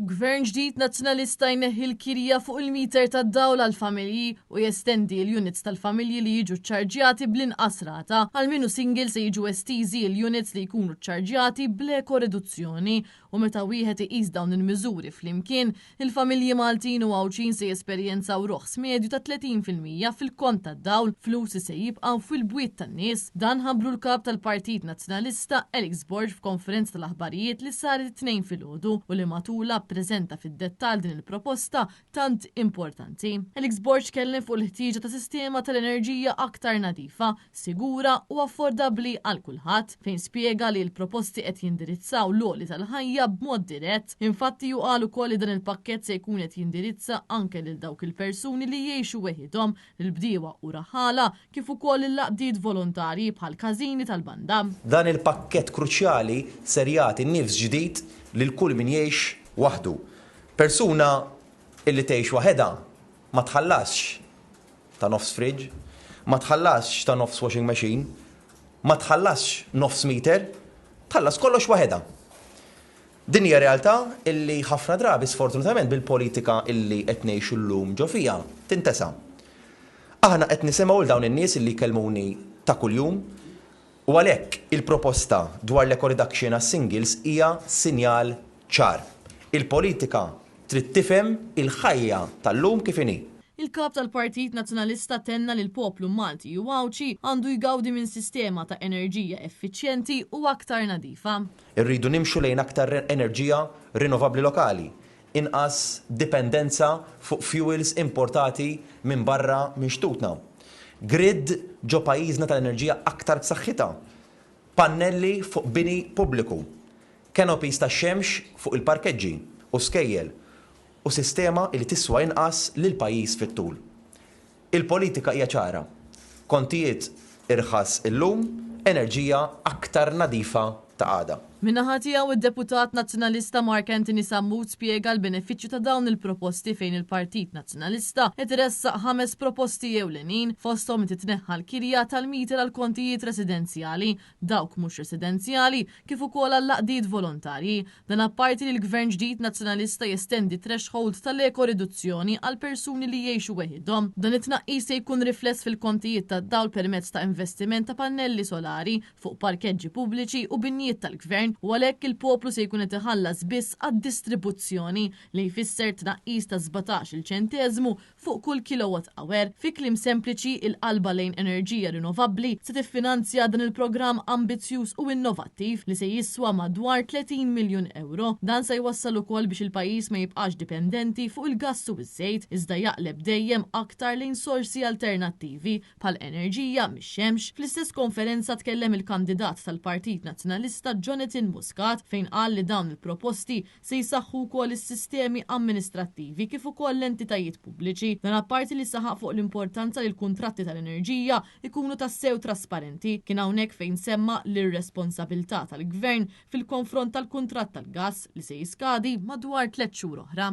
Gvern ġdid Nazzjonalista jneħħi l-kirja fuq il-meter tad-dawl għall-familji u jestendi l-units tal-familji li jiġu ċċarġjati bl-inqas rata. Għal min hu single se jiġu estiżi l-units li jkunu ċċarġjati bl-eko-riduzzjoni u meta wieħed iqis dawn il-miżuri flimkien, il-familji Maltin u Għawdxin se jesperjenzaw roħs medju ta' 30% fil-kont tad-dawl, flus li se jibqgħu fil-bwiet tan-nies. Dan ħabbru l-Kap tal-Partit Nazzjonalista Alex Borg f'konferenza tal-aħbarijiet li saret it-Tnejn filgħodu u li matulha ppreżenta fid-dettall din il-proposta tant importanti. Alex Borg tkellem fuq il-ħtieġa ta' sistema tal-enerġija aktar nadifa, sigura u affordabbli għal kulħadd, fejn spjega li l-proposti qed jindirizzaw l-għoli tal-ħajja b'mod dirett. Infatti hu qal ukoll li dan il-pakkett se jkun qed jindirizza anke lil dawk il-persuni li jgħixu weħidhom, lill-bdiewa u raħħala, kif ukoll lill-għaqdiet volontarji bħall-każini tal-banda. Dan il-pakkett kruċjali ser jagħti nifs ġdid lil kull min jgħix waħdu. Persuna illi tgħix waħedha ma tħallasx ta' nofs fridge, ma tħallasx ta' nofs washing machine, ma tħallasx nofs meter, tħallas kollox waħedha. Din hija realtà illi ħafna drabi sfortunatament bil-politika illi qed ngħixu llum ġo fiha tintesa. Aħna qed nisimgħu 'l dawn in-nies illi jkellmuni ta' kuljum u għalhekk il-proposta dwar l-eco-reduction għas-singles hija sinjal ċar. Il-politika trid tifhem il-ħajja tal-lum kif inhi. Il-Kap tal-Partit Nazzjonalista tenna li l-poplu Malti u Għawdxi għandu jgawdi minn sistema ta' enerġija effiċjenti u aktar nadifa. Irridu nimxu lejn aktar enerġija rinnovabbli lokali, inqas dipendenza fuq fuels importati minn barra minn xtutna, grid ġo pajjiżna tal-enerġija aktar b'saħħitha, pannelli fuq bini pubbliku, canopies tax-xemx fuq il-parkeġġi u skejjel u sistema li tiswa inqas lill-pajjiż fit-tul. Il-politika hija ċara, kontijiet irħas illum, enerġija aktar nadifa ta' għada. Min-naħa tiegħu, id-Deputat Nazzjonalista Mark Anthony Sammut spjega l-benefiċċju ta' dawn il-proposti fejn il-Partit Nazzjonalista qed iressaq ħames proposti ewlenin, fosthom li titneħħa l-kirja tal-meter għall-kontijiet residenzjali, dawk mhux residenzjali, kif ukoll għall-għaqdiet volontarji. Dan apparti li l-Gvern ġdid Nazzjonalista jestendi t-threshold tal-eko-riduzzjoni għal persuni li jgħixu weħidhom. Dan it-tnaqqis se jkun rifless fil-kontijiet tad-dawl permezz ta' investiment ta' pannelli solari fuq parkeġġi pubbliċi u binjiet tal-Gvern u għalhekk il-poplu se jkun qed iħallas biss għad-distribuzzjoni, li jfisser tnaqqis ta' 17-il ċenteżmu fuq kull kilowatt hour. Fi kliem sempliċi, il-qalba lejn enerġija rinnovabbli se tiffinanzja dan il-programm ambizzjuż u innovattiv li se jiswa madwar 30 miljun ewro. Dan se jwassal ukoll biex il-pajjiż ma jibqax dipendenti fuq il-gass u ż-żejt, iżda jaqleb dejjem aktar lejn sorsi alternattivi bħal enerġija mix-xemx. Fl-istess konferenza tkellem il-kandidat tal-Partit Nazzjonalista Jonathan Muscat fejn qal li dawn il-proposti Se jsaħħu wkoll is-sistemi amministrattivi kif ukoll l-entitajiet pubbliċi. Dan apparti li saħaq fuq l-importanza li l-kuntratti tal-enerġija jkunu tassew trasparenti. Kien hawnhekk fejn semma l-irresponsabilità tal-Gvern fil-konfront tal-kuntratt tal-gass li se jiskadi madwar tlett xhur oħra.